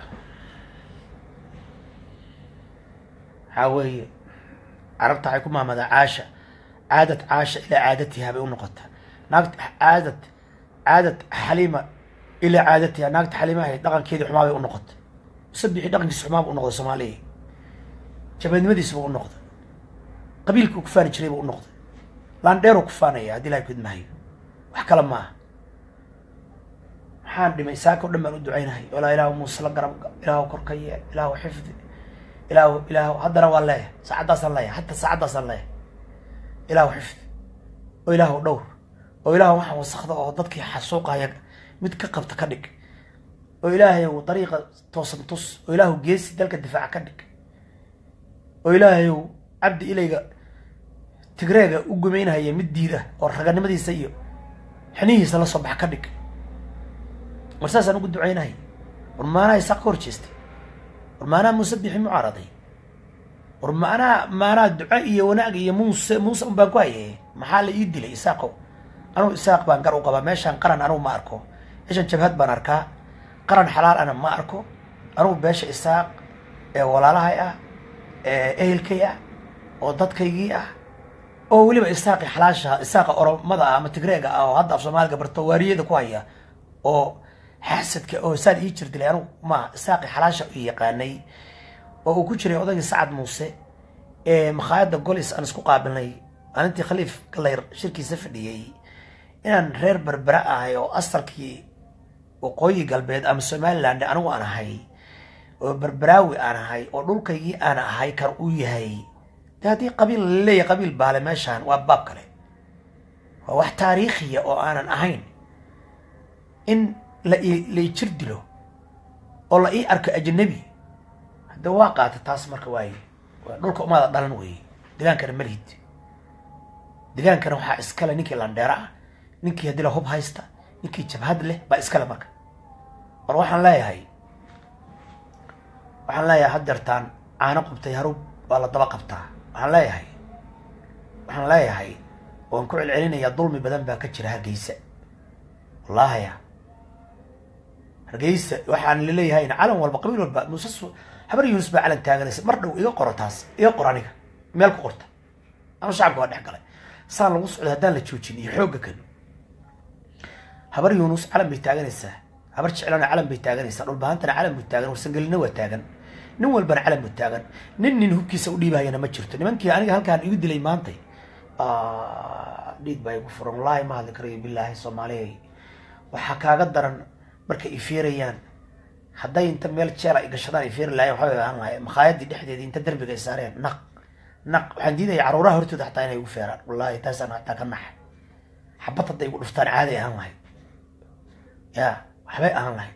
waxaa weeye carabta waxay ku maamadaa caasha caadad, caasha ilaa caadatiha bay u noqotaa naagta, caadad caadad xaliima ilaa caadatiha, naagta xaliima ahayd dhaqankeedii xumaa bay u noqotay. Muuse Biixi dhaqankiisa xumaa bu u noqday, Soomaaliya jabadnimadiisa buu u noqday, qabiilkii ku faani jiray buu u noqday, laandheeruu ku faanaya haddii Ilahay ku idmahayo, wax kale maaha. Maxaan dhimay? Saaka o dhan baan u ducaynahay, walaa Ilaahu Muuse la garab, Ilaahu korka yeel, Ilaahu xifdi, Ilaahu Ilaahu. Haddana waan leeyahay, saacaddaasaan leeyahay, hatta saacaddaasaan leeyahay, Ilaahu xifdi oo Ilaahu dhowr oo Ilaahu waxaan wasakda oo dadkii xasuuqaya mid ka qabta ka dhig, oo Ilaahay dariiqa toosan tus, oo Ilaahu geesi dalka difaaca ka dhig, oo Ilaahayow Cabdi Ilayga Tigreega u gumaynahaya mid diida oo raganimadiisa iyo xinihiisa la soo bax ka dhig. War saasaan ugu ducaynahay. War maanaa Isaaq ka hor jeestay? War maanaa Muuse Bixi mucaaraday? War maanaa duco iyo wanaag iyo Muuse Muuse un baan ku hayay, maxaa la ii dilay? Isaaqow, anugu Isaaq baan gar u qabaa. Meeshaan qaran anugu ma arko, meeshaan jabhad baan arkaa, qaran xalaal ana ma arko. Anugu beesha Isaaq ee walaalahay ah, ee ehelkay ah, oo dadkaygii ah, oo weliba Isaaqi xalaasha, Isaaqa Oromada ah ama Tigreega ah oo hadda af Soomaaliga barto, waariyada ku haya oo xasadka oo saan ii jir dilay, anugu maaha. Isaaqi xalaasha u yaqaanay oo uu ku jiray odaygii Sacad Muuse ee makhaayadda Golis aan isku qaabilnay maalintii Khaliif Galayr shirkiisa fadhiyey, inaan reer Berbera ahay oo asalkii Waqooyi Galbeed ama Somaliland anigu aan ahay, oo Berberaawi aan ahay, oo dhulkaygii aan ahay kan uu yahay. De haddii qabiil laleeyahay, qabiil baale meeshaan waa baab kale, waa wax taariikhiya oo aanan ahayn in la la jir dilo oo la ii arko ajnabi. Hadda waa qaata taas marka, waaye dhulka umaada dhalan weeye, degaankana malhid. Degaankana waxaa iskale ninkii landheera ah, ninkii haddii la hub haysta, ninkii jabhad leh baa iskale. Marka war waxaan leeyahay, waxaan leeyahay haddeertaan caano qubtay harub waa la daba qabtaa. Waxaan leeyahay, waxaan leeyahay, waan ku celcelinayaa, dulmi badan baa ka jira Hargeysa. Wallahaya Hargeysa waxaan laleeyahayna calan walba, qabiil walba, Muuse Habar Yuunus baa calan taaganaysa mar dhow. Iga qoro taas, iga qor aniga meel ku qorta ama shacabka waa dhex galay saan lagu socdo haddaan la joojin iyo xoogga kan. Habar Yuunus calan bay taaganaysaa, Habar Jeclana calan bay taaganaysaa, Dhulbahantana calan buu taagan, Warsangelina waa taagan, nin walbana calan buu taagan. Nin hubkiisa u dhiibahayana ma jirto. Nimankii aniga halkaan igu dilay maantay dhiig baa igu furan, wallaahi ma hadli karayo bilaahi. Soomaaliyay, waxaa kaaga daran markay ifiirayaan Hadday inta meel jeela ay gashadaan ay feeri lahayen, waxbay ahaan lahayen. Makhaayadii dhexdeedii inta derbiga ay saareen, naq naq. Waxaan diidaya caruuraha hortooda xataa inay igu feeraan. Wallahi taasaan xataa ka naxay. Xabad hadday igu dhuftaan caaday ahaan lahayd, ya waxbay ahaan lahayd.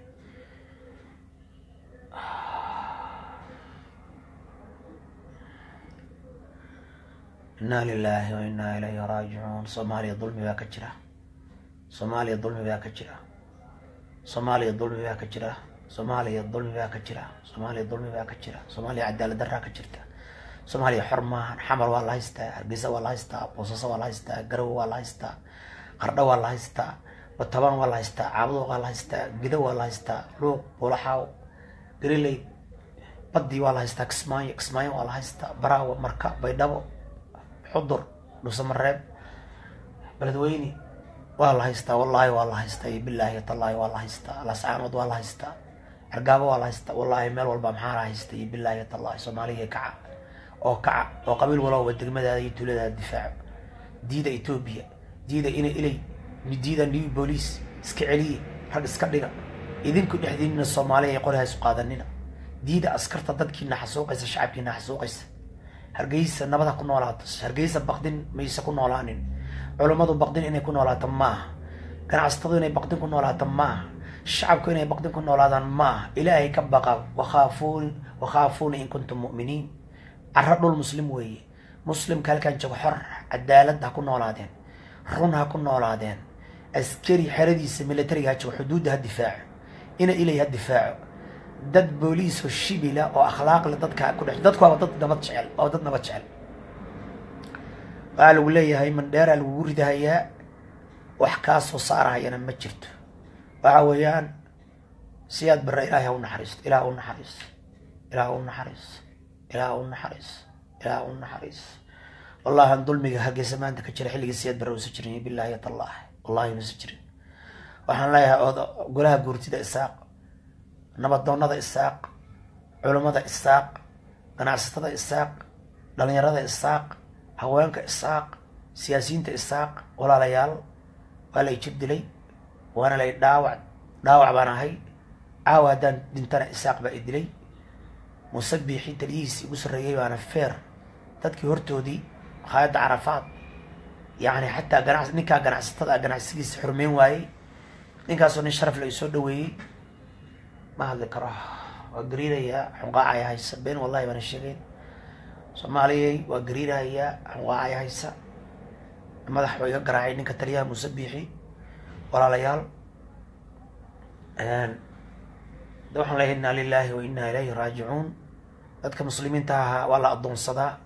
Inna lilahi wa inna ilayhi raajicuun. Soomaaliya dulmi baa ka jira, Soomaaliya dulmi baa ka jira, Soomaaliya dulmi baa ka jira, Soomaaliya dulmi baa ka jira, Soomaaliya dulmi baa ka jira, Soomaaliya cadaalad daraa ka jirta. Soomaaliya xor maahan. Xamar waa la haystaa, Hargeysa waa la haystaa, Boosaaso waa la haystaa, Garowe waa la haystaa, Qardho waa la haystaa, Batabaan waa la haystaa, Caabudo waa la haystaa, Gido waa la haystaa, Luuq, Buulaxaaw, Gariley, badii waa la haystaa, Kismaayo, Kismaayo waa la haystaa, Baraawo, Marka, Baydhabo, Xudur, Dhuusamareeb, Beledweyne waa la haystaa. Wallaahi waa la haystaa, iyo bilaahi tallaahi waa la haystaa. Lascaanood waa la haystaa, Cergaabo waa la haystaa. Wallaahi meel walba maxaa la haysta, iyo bilaahi tallaahi. Soomaaliya kaca oo kaca oo qabiil walowba degmadaada iyo tuuladaada difaaco. Diida Etoobiya, diida ina ilay, diida new boolice, iska celiya, rag iska dhiga. Idinku dhexdiinina Soomaaliya ay qori haysu qaadanina. Diida askarta dadkiina xasuuqaysa, shacabkiina xasuuqaysa. Hargeysa nabada ku noolaato, Hargeysa baqdin mayse ku noolaanin. Culummadu baqdin inay ku noolaato maaha, ganacsatadu inay baqdin ku noolaato maaha, shacabku inay baqdin ku noolaadaan maaha. Ilaahay ka baqa. Wakhaafuun wakhaafuuna in kuntum mu'miniin. Carro dhul muslim weeye. Muslimka halkaan joogo xor, cadaalad ha ku noolaadeen, run ha ku noolaadeen. Askari xeradiisa militariga ha joogo, xuduudda ha difaaco, ina ilay ha difaaco. Dad booliis oo shibila oo akhlaaq leh dadka ku dhex, dadku waaba dad nabad jecel, waaba dad nabad jecel. Waxaa lagu leeyahay mandheeraa lagugu ridahayaa, wax kaa soo saarahayana ma jirto. Waxa weeyaan Siyaad Barre, Ilaahay ha u naxariisto, Ilaah u naxariisto, Ilaah u naxariisto, Ilaah u naxariisto, Ilaah u naxariisto. Wallahi aan dulmiga Hargeysa maanta ka jira xilligii Siyaad Barre uusa jirin, bilaahi tallaahi, wallahi masa jirin. Waxaan leeyahay od golaha guurtida Isaaq, nabadoonnada Isaaq, culummada Isaaq, ganacsatada Isaaq, dhalinyarada Isaaq, haweenka Isaaq, siyaasiyiinta Isaaq, walaalayaal, waa la ijir dilay, waana lay dhaawac, dhaawac baan ahay. Caawa haddaan dhintana Isaaq baa i dilay. Muuse Biixi taliyihiisi igu sarreeyey baana feer dadkii hortoodii makhaayadda Carafaad, yacni xataa ganac ninkaa ganacsatada ah ganacsigiisa xurmeyn waayey. Ninkaasoo nin sharaf la isoo dhaweeyey. Ma hadli karo, waa gariirayaa, xunqaacaya haysa. Been wallahi baana sheegeyn. Soomaaliyay, waa gariirahayaa, xunqaacaya haysa, madax baa iga garaacay ninka taliyaha Muuse Biixi. Walaalayaal, de waxaan leeyahay inna lilahi wa inna ilayhi raajicuun. Dadka muslimiinta ahaa waa la addoonsadaa.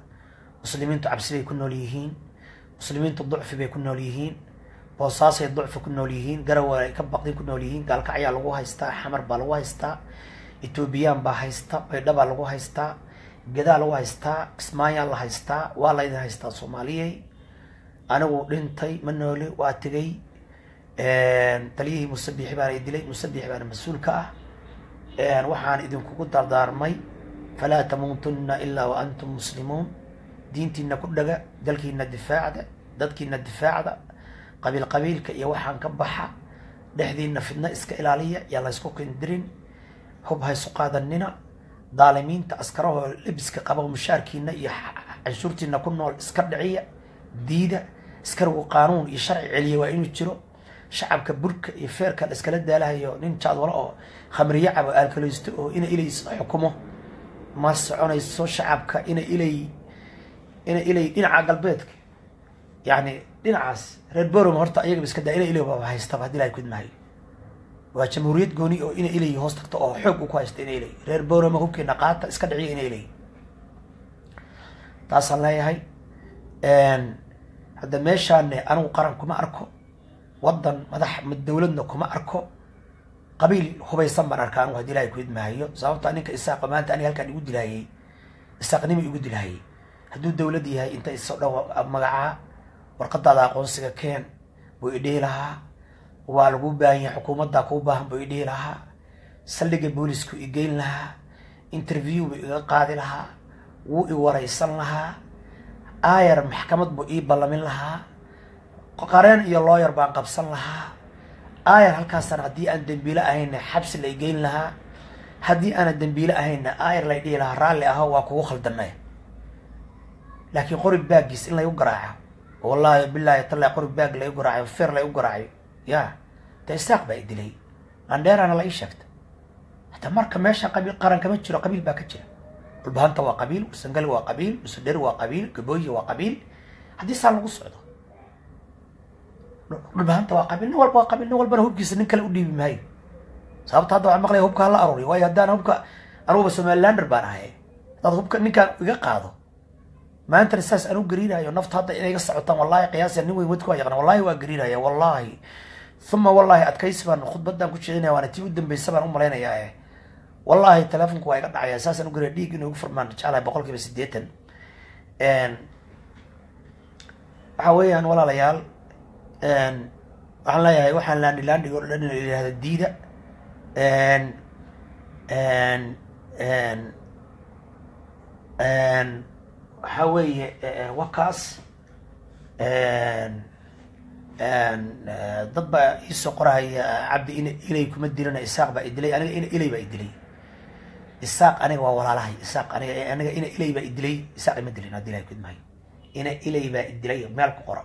Muslimiintu cabsi bay ku nool yihiin, muslimiintu ducfi bay ku nool yihiin, Boosaasay ducfi ku nool yihiin, Garawa ay ka baqdin ku nool yihiin, Gaalkacyaa lagu haystaa, Xamar baa lagu haystaa, Etoobiyaan baa haysta, Baydhabaa lagu haystaa, Gadaa lagu haystaa, Kismaayaa la haystaa, waa laydin haystaa Soomaaliyey. Anigu dhintay, ma nooli, waa tegay. Taliyihii Muuse Biixi baana i dilay, Muuse Biixi baana mas-uul ka ah. Waxaan idinkugu dardaarmay falaa tamuutunna ilaa wa antum muslimuun. Diintiina ku dhaga, dalkiina difaacda, dadkiina difaacda, qabiil qabiilka iyo waxaan ka baxa. Dhexdiina fidno iska ilaaliya, yaa la ysku kindirin, hub haysu qaadanina. Daalimiinta askarahoo lebiska qaba, mushaarkiina iyo canshuurtiina ku nool iska dhiciya, diida. Askarigu qaanuun iyo sharci celiya waa inuu jiro. Shacabka burka iyo feerka la iskala daalahayo, nin jaadwalo oo khamriye cabo, aalkaleysto oo ina ilays xukumo, ma soconayso. Shacabka ina ilay, ina ilay dhinaca galbeedka, yacni dhinacaas reer Boroma horta ayagaba iska daa, ina ilay baba haystaba. Haddii Ilahay kudmahayo waa jamhuuriyad gooni oo ina ilay hoos tagto oo xoog uu ku haysta ina ilay. Reer Boroma hubkiina qaata, iska dhiciya ina ilay, taasaan leeyahay. Hadda meeshaane anigu qaran kuma arko, waddan madax dawladna kuma arko, qabiil hubaysan baan arkaa anigu haddii Ilahay ku idmahayo. Sababta ninka Isaaqa maanta aniga halkaan igu dilaayey, Isaaqnimo igu dilaayey. Hadduu dawlad yahay inta isoo dhan magacaa warqadaada aqoonsiga keen buu idhihi lahaa. Waa lagu baahan yahay, xukuumaddaa kuu baahan buu idhihi lahaa, saldhigga boolisku igeyn lahaa, interview buu iga qaadi lahaa, wuu i waraysan lahaa, aayar maxkamad buu ii ballamin lahaa, qareen iyo looyar baan qabsan lahaa, aayar halkaasaan haddii aan dembiilo ahayna xabsi la igeyn lahaa. Haddii aana dambiile ahayna ayr lay dhihi lahaa raalli aho, waa kugu khaldanay. Laakiin qori baagiis in laygu garaaco, wallaahi bilaahi tallaahi, qori baag laygu garaacayo, feer laygu garaacayo, ya de Isaaq baa i dilay, Mandheerana la ii sheegta hataa. Marka meesha qabiil qaran kama jiro, qabiil baa ka jira. Dhulbahanta waa qabiil, Wasangali waa qabiil, Musadheri waa qabiil, Gabooyi waa qabiil. Haddii saa lagu socdo, Dhulbahanta waa qabiil, nin walba waa qabiil, nin walbana hubkiisa nin kale u dhiibi maayo. Sababta hadda waxaan maqlaya hubka hala aruuriyo, waayo haddaan hubka, aniguba Somalilander baan ahay, haddaad hubka ninkaan iga qaado maantana saas aan u gariirayo, nafta hadda inay iga socotaan, wallahi qiyaasa nin weyn wadka waa yaqaan, wallahi waa gariiraya, wallahi uma wallahi. Adkaysi baan khudbadan ku jeedinaya, waana tii u dambeysa baan u malaynayaa. Wallahi telefonku waa iga dhacaya, saasaan u gariya, dhiig inuu igu furmaan jeclahay 80%. Waxa weeyaan walaalayaal, waxaan leeyahay waxaan laandi laandiga o dhan in la yihahda diida. Waxa weeye wakaas dad baa iisoo qorahaya Cabdi in Ilay kuma dilana, Isaaq baa idilay. Aniga ina Ilay baa idilay, Isaaq aniga waa walaalahay. Isaaq aniga ina Ilay baa idilay, Isaaq ima dilin. Hadii Ilahay kudmahay ina Ilay baa idilay, meel ku qora.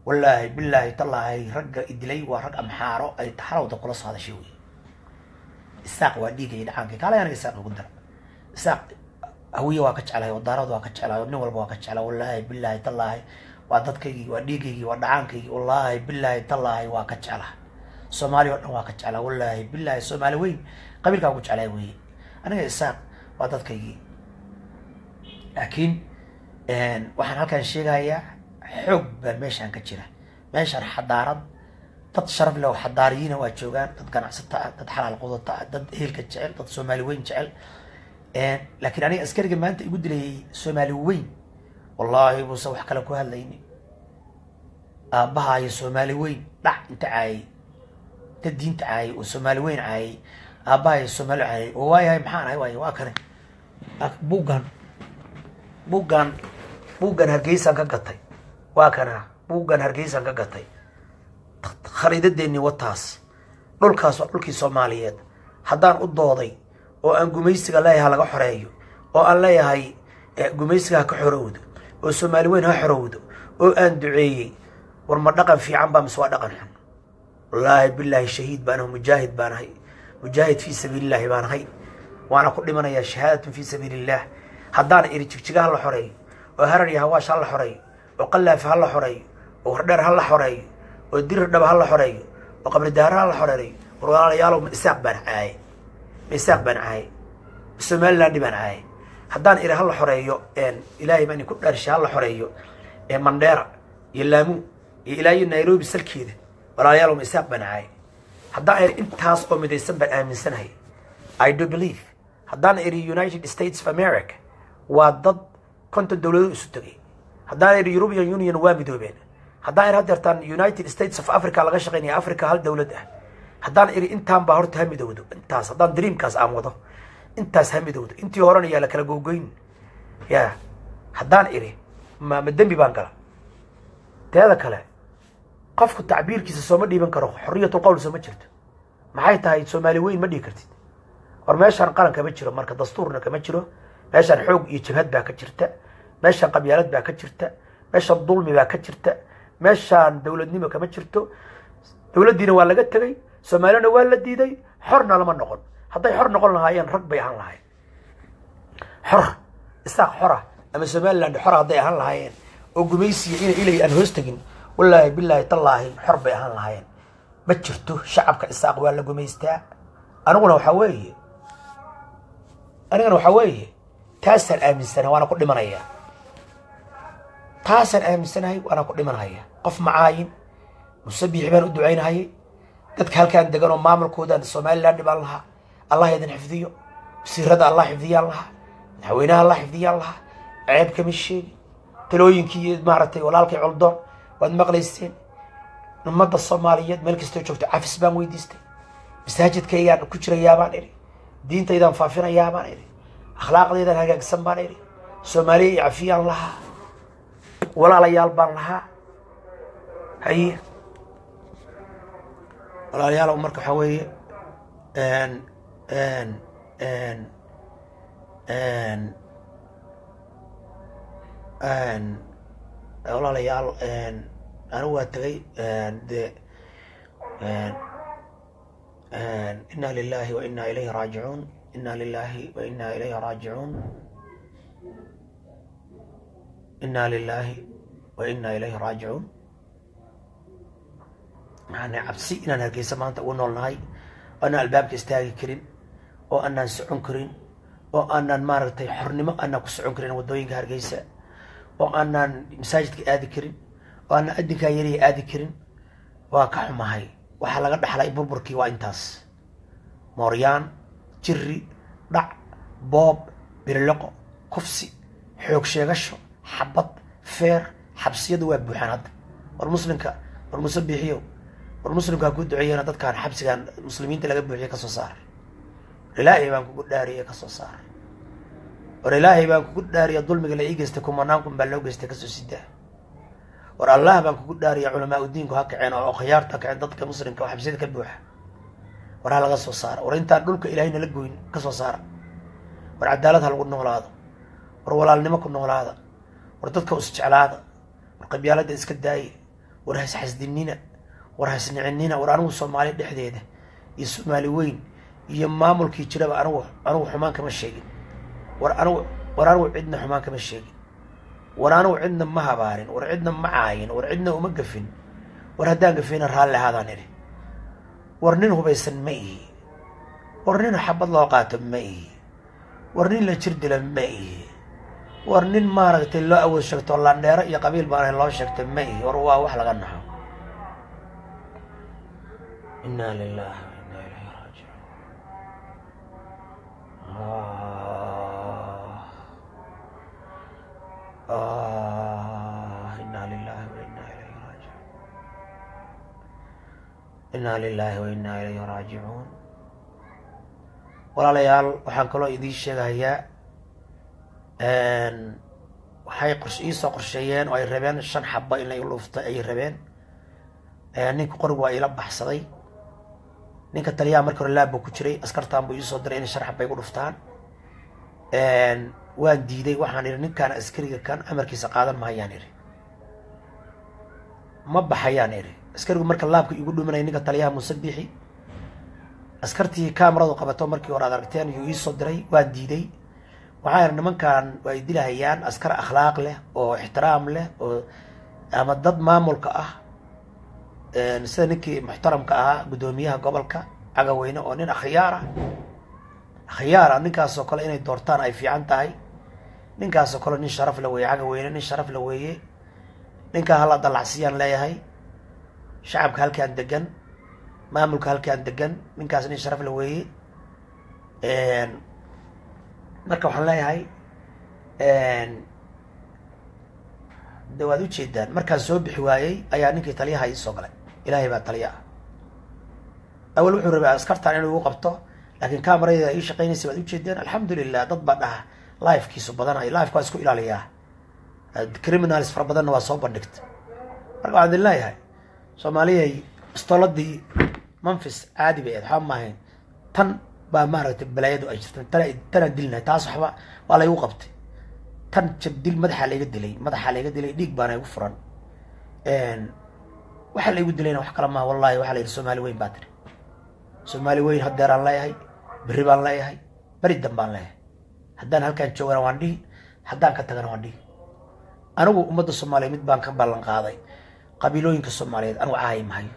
Wallaahi bilaahi tallaahi, ragga idilay waa rag Amxaaro ay taxalawda kula soo hadashay wey. Isaaq waa dhiigaya dhacaankay kaalay, aniga Isaaq igu dara. Isaaq Hawiye waa ka jeclahay, oo Daarood waa ka jeclahay, oo nin walba waa ka jeclahay. Wallaahi bilaahi tallaahi, waa dadkaygii, waa dhiigaygii, waa dhacaankaygii. Wallaahi bilaahi tallaahi, waa ka jeclaha. Soomaaliya o dhan waa ka jeclaa, wallaahi bilaahi. Soomaali weyn qabiilkaa ugu jeclahay weeye aniga. Isaaq waa dadkaygii, laakiin waxaan halkan sheegayaa xoog baa meeshaan ka jira. Meeshaan xadaarad, dad sharaf leh oo xadaariyiina waa joogaan, dad ganacsata ah, dad xalaal qudata ah, dad ehelka jecel, dad Soomaali weyn jecel. Laakiin aniga askariga maanta igu dilayay Soomaali weyn, wallaahi buuse wax kale ku hadlayni. Aabbahaayo Soomaali weyn dhac inta caayay, inta diinta caayay oo Soomaali weyn caayay, aabbahayo Soomaali caayay oo waayahay maxaan ahay? Waayo waa kane buuggan Hargeysaan ka gatay, waa kana buuggan Hargeysaan ka gatay. Khariidadeennii wataas, dhulkaas waa dhulkii Soomaaliyeed. Haddaan u dooday oo aan gumaysiga leeyahay ha laga xoreeyo, oo aan leeyahay gumaysiga ha ka xorowdo oo Soomaali weyn ha xorowdo, oo aan duceeyey, war ma dhaqan fiican baa mise waa dhaqan xun? Wallaahi bilaahi, shahiid baan ahay, mujaahid baan ahay, mujaahid fii sabiilillahi baan ahay, waana ku dhimanayaa shahaadatun fii sabiili illah. Haddaan iri Jigjiga ha la xoreeyo, oo Harar iyo Hawaash ha la xoreeyo, oo Qallaafa ha la xoreeyo, oo Wardheer ha la xoreeyo, oo Dirir Dhaba ha la xoreeyo, oo Qabridaara ha la xoreeyo, war walaalayaalow, ma Isaaq baan caayay? Ma Isaaq baan caayay? Ma Somaliland baan caayay? Haddaan iri ha la xoreeyo, Ilaahay baan idinku dhaarshay, ha la xoreeyo Mandheera iyo Laamu iyo ilaa iyo Nairobi salkeeda, walaalayaalow, ma Isaaq baan caayay? Haddaan iri intaas oo midaysan baan aaminsanahay, I do believe. Haddaan iri United States of America waa dad 50 dowladood isu tegay, haddaan iri European Union waa midoobeen, haddaan iri hadeertaan United States of Africa laga shaqeynaya, Africa hal dowlad ah, haddaan iri intaan baa horta ha midowdo, intaas haddaan dreamkaas aan wado, intaas ha midowdo, intii horena yaa la kala googoyn ya, haddaan iri ma dembi baan gala? Teeda kale, qofku tacbiirkiisa sooma dhiiban karo? Xorriyatul qowl sooma jirto? Maxay tahay Soomaali weyn ma dhihi kartid? War meeshaan qaran kama jiro, marka dastuurna kama jiro. Meeshaan xoog iyo jabhad baa ka jirta, meeshaan qabyaalad baa ka jirta, meeshaan dulmi baa ka jirta, meeshaan dowladnimo kama jirto. Dowladdiina waa laga tegey, Soomaalina waa la diiday, xorna lama noqon. Hadday xor noqon lahaayeen, rag bay ahaan lahaayeen xor. Isaaq xora ama Somaliland xora hadday ahaan lahaayeen, oo gumaysiya ina Ilay aan hoos tegin, wallaahi bilaahi tallaahi, xor bay ahaan lahaayeen. Ma jirto, shacabka Isaaq waa la gumaystaa. Aniguna waxaa weeye, anigana waxaa weeye taasaan aaminsanahay, waana ku dhimanayaa. Taasaan aaminsanahay, waana ku dhimanaya. Qof macaayin, Musabiixi baan u ducaynahayay. Dadka halkaan degan oo maamulkoodan Somaliland baan lahaa, Allah idin xifdiyo. Wasiirada Allah xifdiyaan lahaa, madaxweynaha Allah xifdiyaan lahaa. Ceeb kama sheegi. Talooyinkii maaragtay walaalkay Coldoon waad maqlayseen. Ummadda Soomaaliyeed meel kastoo joogto cafis baan weydiistay. Masaajidkaygaan ku jirayaa baan idhi, diintaydaan faafinayaa baan idhi, akhlaaqdaydaan hagaagsan baan idhi, Soomaaliya iyo cafiyaan lahaa, walaalayaal baan lahaa. Haye walaalayaal, marka waxaa weeye Walaalayaal, anigu waa tagay de. Inna lillahi wa inna ilayhi raajicuun, inna lillahi wa inna ilayhi raajicuun, inna lillahi wa inna ilayhi raajicuun. Waxaana cabsi inaan Hargeysa maanta ugu noolnahay oo anaan albaabka istaagi karin, oo aanaan socon karin, oo aanaan maaragtay xornimo aanaan ku socon karin waddooyinka Hargeysa, oo aanaan masaajidka aadi karin, oo aanaan adinkaa yariya aadi karin. Waa ka xumahay. Waxaa laga dhaxlay burburkii waa intaas: mooryaan, jiri, dhac, boob, biriloqo, kufsi, xoog sheegasho, xabad, feer. Xabsiyadu waa buuxaan hadda. War muslimka, war Muse Biixiyow, war muslimka ha kuu duceeyana dadkaan xabsigan muslimiinta laga buuxiye kasoo saar. Ilaahay baan kugu dhaariye, kasoo saar. War Ilaahay baan kugu dhaariya, dulmiga la ii geystay kumanaan kun baa loo geystay, kasoo sidaa. War Allah baan kugu dhaariya, culamaa udiinku ha kaceen oo khiyaarta ha kaceen, dadka muslimka oo xabsiyada ka buuxa war ha laga soo saara. War intaan dhulka Ilaahay nala goyn kasoo saara. War cadaalad ha lagu noolaado, war walaalnimo ku noolaada, war dadka isjeclaada, war qabyaalada iska daaya, war hasxasdinina, war hasnicinina. War anigu Soomaali dhexdeeda iyo Soomaali weyn iyo maamulkii jiraba anigu xumaan kama sheegin. War anigu cidna xumaan kama sheegin. War anigu cidna ma habaarin, war cidna ma caayin, war cidna uma gafin. War haddaan gafina raalli ahaadaan idhi. War nin hubaysan ma ihi, war nin xabad loo qaato ma ihi, war nin la jir dila ma ihi, war nin maaragtay loo awood sheegto landheero iyo qabiil baan loo sheegto ma ihi. War waa wax laga naxo. Inna lillahi wa inna ilayhi raajicuun. Inna lillahi wa inna ilayhi raajicuun, inna lillahi wa inna ilayhi raajicuun. Walaalayaal, waxaan kaloo idiin sheegahayaa, waxay iisoo qorsheeyeen oo ay rabeen shan xaba in la igu dhufto ayay rabeen. Ninka qorigu waa iila baxsaday. Ninka taliyaha markii hore laab buu ku jiray, askartaan buu iisoo diray inay shan xaba igu dhuftaan. Waan diiday. Waxaan idhi ninkaan askariga kan amarkiisa qaadan mahayaan idhi, ma baxayaan idhi. Askarigu marka laabka igu dhuminaya, ninka taliyaha Muuse Biixi askartii kamaradu qabato markii hore aad aragteen yuu iisoo diray. Waan diiday. Waxaan idhi nimankan waa ay dilahayaan, askar akhlaaq leh oo ixtiraam leh oo ama dad maamulka ah sida ninkii muxtaramka ahaa, guddoomiyaha gobolka Cagaweyne, oo nin akhyaar ah, akhyaar ah, ninkaasoo kale inay doortaan ay fiican tahay. Ninkaasoo kale nin sharaf la weeye, Cagaweyne nin sharaf la weeye. Ninkaa hala dalacsiyaan leeyahay shacabka halkaan degan, maamulka halkaan degan. Ninkaas nin sharaf la weeye. Marka waxaan leeyahay, de waad ujeedaan, markaan soo bixi waayey ayaa ninkii taliyaha ii soo galay. Ilaahay baa taliya ah. Awal wuxuu rabay askartan inuu igu qabto, laakiin kamarayda ii shaqeynaysa, waad ujeedeen. Alxamdulilah, dad baa dhaha lifekiisu badanay. Lifeka waa isku ilaaliyaa, criminals fara badanna waa soo bandhigta. Marka waxaan idin leeyahay, Soomaaliyay, bistooladii Memphis caadi bay ahayd, waxba maahayn. Tan baa maaragtay balaayadu ay jirta, tanaan dilnahay. Taas waxba waa laygu qabtay. Tan jabdil madaxaa layga dilay, madaxaa layga dilay, dhiig baana igu furan. Waxa laygu dilayna wax kale maaha, wallahi. Waxaa la yidhi Soomaali weyn baa tiri. Soomaali weyn haddeeraan leeyahay, berri baan leeyahay, beri dan baan leeyahay. Haddaan halkaan joogana waan dhihi, haddaan ka tagana waan dhihi. Anigu ummadda Soomaaliyeed mid baan ka ballan qaaday: qabiilooyinka Soomaaliyeed anigu caayi mahayo,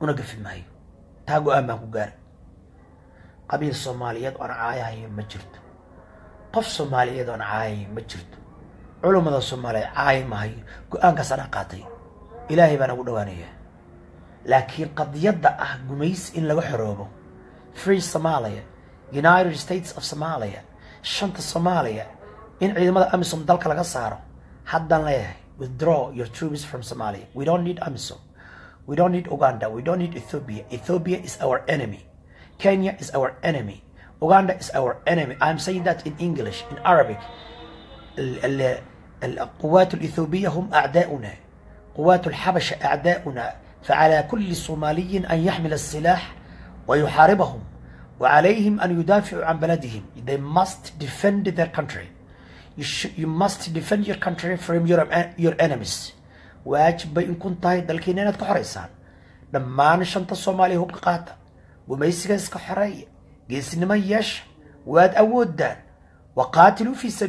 una gafi maayo. Taa go-aan baan ku gaaray. Qabiil Soomaaliyeed oon caayahayo ma jirto, qof Soomaaliyeed oon caayayo ma jirto, culummada Soomaaliyeed caayi mahayo. Go-aankaas anaa qaatay, Ilaahay baan ugu dhawaanayaa. Laakiin qadiyadda ah gumays in laga xoroobo, Free Somalia, United States of Somalia, shanta Soomaaliya, in ciidamada AMISOM dalka laga saaro haddaan leeyahay: withdraw your troops from Somalia. We don't need AMISOM, we don't need Uganda, we don't need Ethiopia. Ethiopia is our enemy, Kenya is our enemy, Uganda is our enemy. I'm saying that in English, in Arabic. القوات الإثيوبية هم أعداؤنا، قوات الحبشة أعداؤنا، فعلى كل صومالي أن يحمل السلاح ويحاربهم. وعليهم أن يدافعوا عن بلدهم. They must defend their country. You must defend your country from your enemies. Waajib bay in kun tahay dalkiina inaad ka xoreysaan. Dhammaan shanta Soomaaliya hubka qaata, gumaysiga iska xoreeya, geesinimo yeesha, waad awoodaan. Waqaatiluu fi sabiil